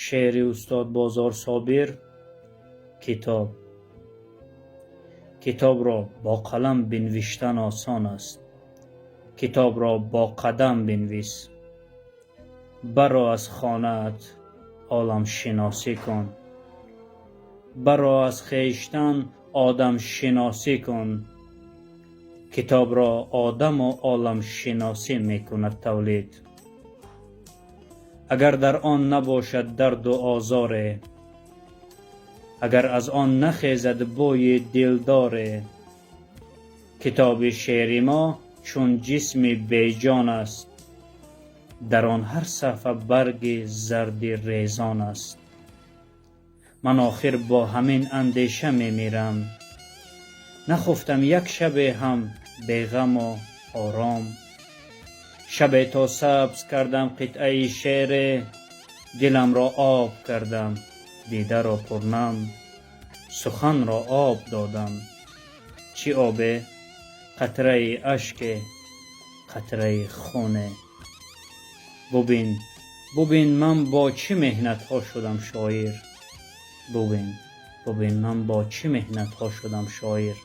Шеъри устод Бозор Собир. Китоб. Китобро бо қалам бинвиштан осон аст, китобро бо қадам бинвис. Баро аз хонаат, оламшиносӣ кун, баро аз хештан, одамшиносӣ кун. Китобро одаму оламшиносӣ мекунад тавлид. Агар дар он набошад дарду озоре, агар аз он нахезад бӯи дилдоре, китоби шеъри мо чун ҷисми беҷон аст, дар он ҳар саҳфа барги зарди резон аст. Ман охир бо ҳамин андеша мемирам: нахуфтам як шабе ҳам беғаму ором. Шабе то сабз кардам қитъаи шеъре, диламро об кардам, дидаро пурнам, суханро об додам. Чӣ обе? Қатраи ашке, қатраи хуне. Бубин, бубин, ман бо чӣ меҳнатҳо шудам шоир. Бубин, бубин, ман бо чӣ меҳнатҳо шудам шоир.